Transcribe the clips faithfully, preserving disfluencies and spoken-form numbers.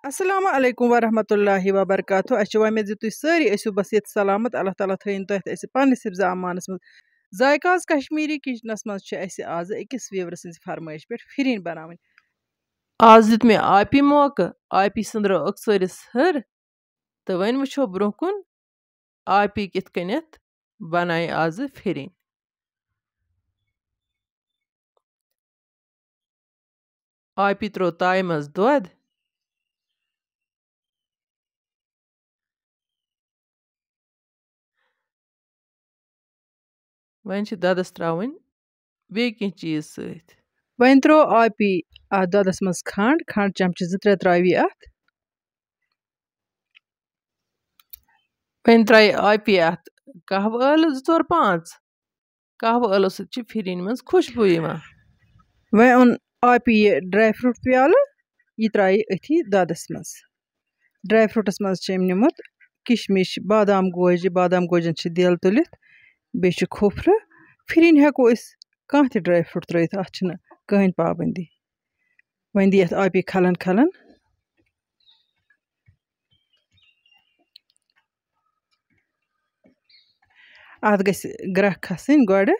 السلام علیکم ورحمۃ اللہ وبرکاتہ۔ اَسہِ چھِ وۄمید زِ تُہۍ سٲری ٲسِو بس ییٚتہِ سلامت۔ اللہ تعالیٰ تھٲیِن تۄہہِ تہٕ اَسہِ پننِس حفظ امانس منٛز۔ ذائقہ آز کشمیٖری کچنس منٛز چھِ اَسہِ آز أکِس viewer سٕنٛزِ فرمٲیش پٮ۪ٹھ پھِرِنۍ بناوٕنۍ۔ آز دیُت مےٚ آپی موقعہٕ، آپی سٕنٛدرٲو أکسٲرِس ہٕر، تہٕ وۄنۍ وٕچھو برٛونٛہہ کُن آپی کِتھ کٔنٮ۪تھ بنایہِ آزٕ پھِرِنۍ۔ آپی ترٛوو تایہِ منٛز دۄد۔ وۄنۍ چھِ دۄدَس ترٛاوٕنۍ بیٚیہِ کینٛہہ چیٖز سۭتۍ۔ وۄنۍ ترٛوو آپی اَتھ دۄدَس منٛز کھنٛڈ، کھنٛڈ چمچہٕ زٕ ترٛےٚ ترٛاوی اَتھ۔ وۄنۍ ترٛایہِ آپی اَتھ قہوٕ ٲلہٕ زٕ ژور پانٛژھ۔ قہوٕ ٲلو سۭتۍ چھِ پھِرِنۍ منٛز خوشبوٗ یِوان۔ وۄنۍ اوٚن آپی یہِ dry fruit پیالہٕ، یہِ ترٛایہِ أتھی دۄدَس منٛز۔ Dry fruitس منٛز چھِ أمۍ نیُمُت کِشمِش، بادام گوجہِ، بادام گوجن چھِ دٮ۪ل تُلِتھ، بیٚیہِ چھُ کھوٗپرٕ۔ پھِرِنۍ ہٮ۪کو أسۍ کانٛہہ تہِ dry fruit ترٛٲوِتھ، اَتھ چھِنہٕ کٕہٕنۍ پابنٛدی۔ وۄنۍ دِ یَتھ آپی کھلن کھلن۔ اَتھ گژھِ گرٛٮ۪کھ کھسٕنۍ گۄڈٕ،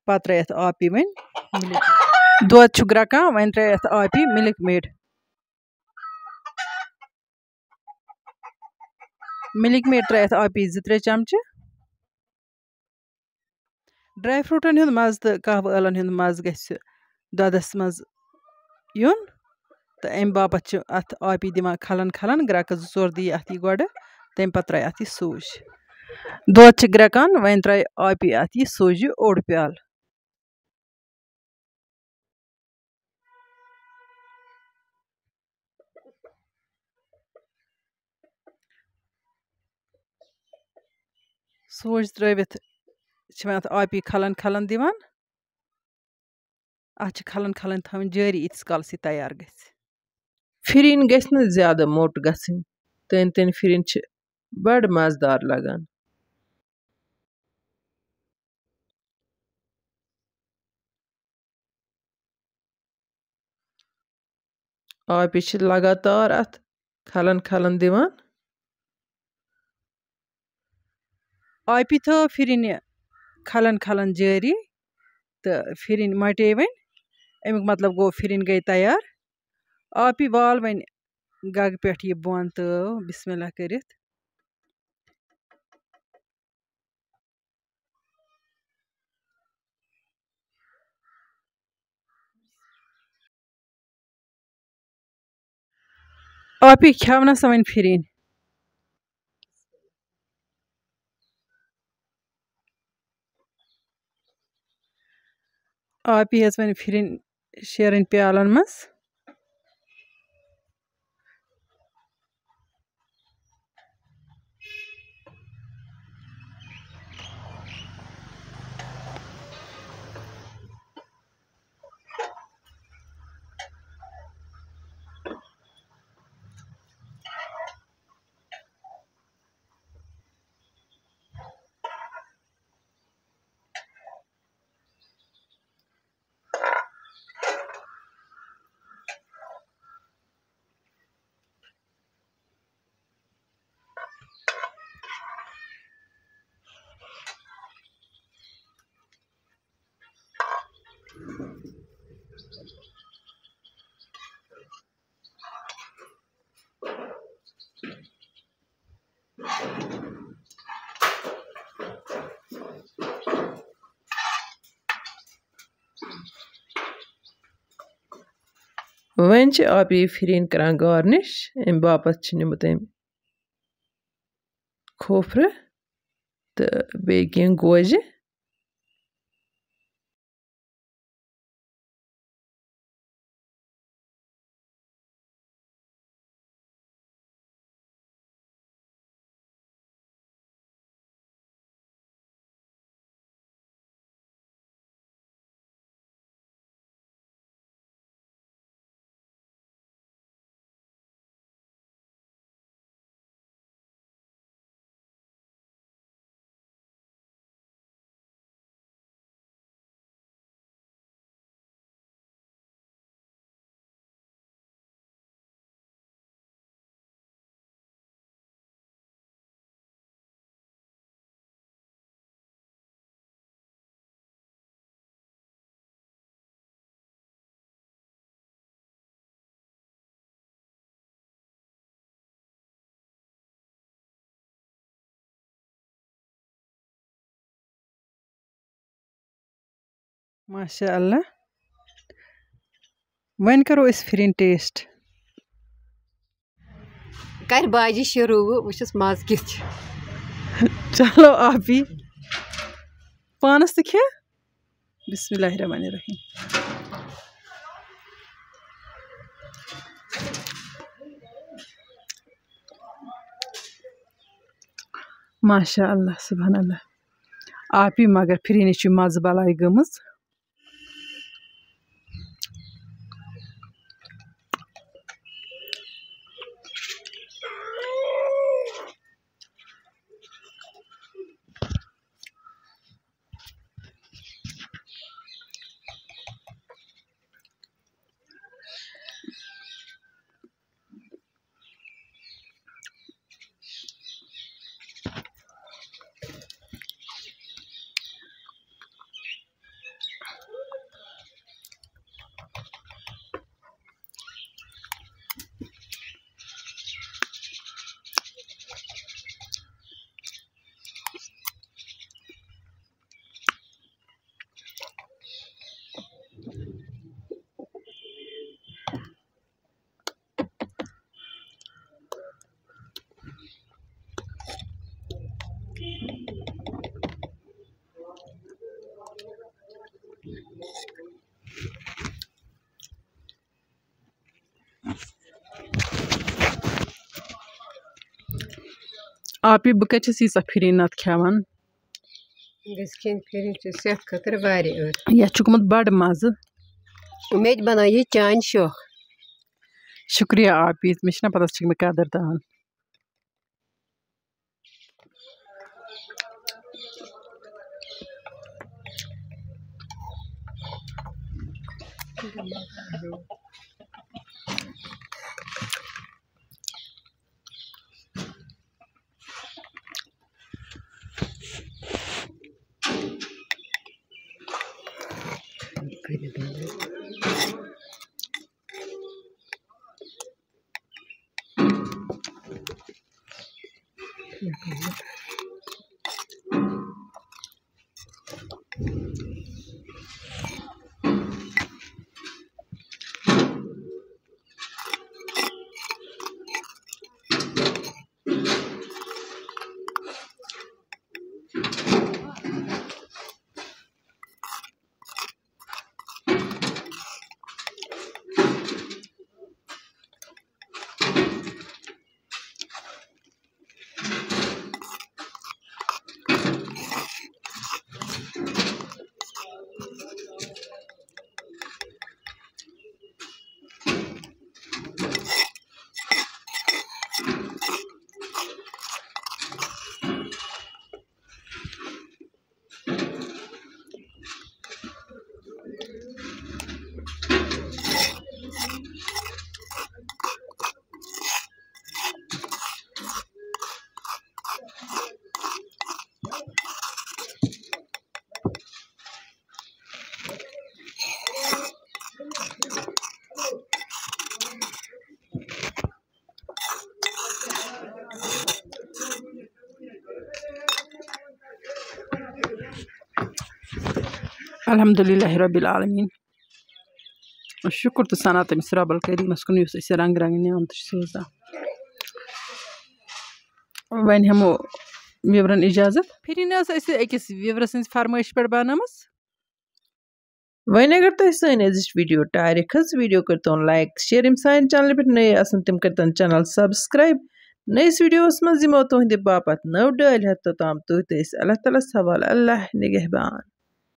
پَتہٕ ترٛٲے اَتھ آپی وۄنۍ milk maid۔ دۄد چھُ گرٛٮ۪کان، وۄنۍ ترٛٲے اَتھ آپی milk maid۔ Milk maid ترٛٲے اَتھ آپی زٕ ترٛےٚ چمچہٕ۔ Dry fruitن ہُنٛد مَزٕ تہٕ قہوٕ ٲلَن ہُنٛد مَزٕ گژھِ دۄدَس منٛز یُن، تہٕ اَمہِ باپَتھ چھِ اَتھ آپی دِوان کھلَن کھلَن، گرٛٮ۪کہٕ زٕ ژور دِیہِ اَتھ یہِ گۄڈٕ، تَمہِ پَتہٕ ترٛایہِ اَتھ یہِ سوٗجۍ۔ دۄد چھِ گرٛٮ۪کان، وۄنۍ ترٛایہِ آپی اَتھ یہِ سوٗجہِ اوٚڑ پیالہٕ۔ سوٗجۍ ترٛٲوِتھ چھِ وۄنۍ اَتھ آپی کھلَن کھلَن دِوان۔ اَتھ چھِ کھلَن کھلَن تھاوٕنۍ جٲری، ییٖتِس کالَس یہِ تیار گژھِ۔ پھِرِنۍ گژھِ نہٕ زیادٕ موٚٹ گژھٕنۍ، تٔنۍ تٔنۍ پھِرِنۍ چھِ بَڑٕ مَزٕدار لَگان۔ آپی چھِ لگاتار اَتھ کھلن کھلن دِوان۔ آپی تھٲو پھِرِنۍ کھلن کھلن جٲری تہٕ پھِرِنۍ مۄٹے وۄنۍ۔ اَمیُک مطلب گوٚو پھِرِنۍ گٔے تیار۔ آپی وال وۄنۍ گگہٕ پٮ۪ٹھ یہِ بۄن تٲو، بسم اللہ کٔرِتھ۔ آپی کھٮ۪و نہ سا وۄنۍ پھِرِنۍ۔ آپی ہیٚژ وۄنۍ پھِرِنۍ شیرٕنۍ پیالن منٛز۔ وۄنۍ چھِ آپی پھِرِنۍ کران گارنِش، اَمہِ باپتھ چھِ نِمُت أمۍ کھوٗپرٕ تہٕ بیٚیہِ کینٛہہ گوجہِ۔ ماشاء اللہ۔ وۄنۍ کرو أسۍ پھِرِنۍ ٹیسٹ۔ کَرِ باجی شروٗع، وٕچھُس مَزٕ کیُتھ چھُ۔ چلو آپی، پانَس تہِ کھےٚ۔ بسم اللہ الرحمن الرحیم۔ ماشاء اللہ، سبحان اللہ۔ آپی، مگر پھِرِنِس چھُ مَزٕ بَلاے گٔمٕژ۔ آپی، بہٕ کَتہِ چھَس ییٖژاہ پھِرِنۍ نَتہٕ کھٮ۪وان؟ گژھِ کھیٚنۍ پھِرِنۍ چھِ صحت خٲطرٕ واریاہ أڑ۔ یَتھ چھُ گوٚمُت بَڑٕ مَزٕ۔ مےٚ تہِ بَنٲیِو چانہِ شوق۔ شُکریہ آپی، مےٚ چھِنہ پَتہ ژٕ چھِکھ مےٚ قدر دان۔ الحمدللہ رب العالمین۔ شُکُر تہٕ ثنا تٔمِس رب الکریٖمَس کُن، یُس اَسہِ رنٛگ رنٛگ نعمتہٕ چھِ سوزان۔ وۄنۍ ہٮ۪مو viewerن اِجازت۔ پھِرِن ٲس اَسہِ أکِس viewer سٕنٛزِ فرمٲیشہِ پٮ۪ٹھ بنٲومٕژ۔ وۄنۍ اگر تۄہہِ سٲنۍ أزِچ video ٹارِ کھٔژ، video کٔرۍتون like، share۔ یِم سانہِ channelہِ پٮ۪ٹھ نٔے آسَن، تِم کٔرۍتَن channel subscribe۔ نٔیِس videoوَس منٛز یِمو تُہٕنٛدِ باپتھ نٔو ڈٲلۍ ہٮ۪تھ۔ توٚتام تُہۍ تہٕ أسۍ، اللہ تعالیٰ ہَس حوالہٕ۔ اللہ نگہبان۔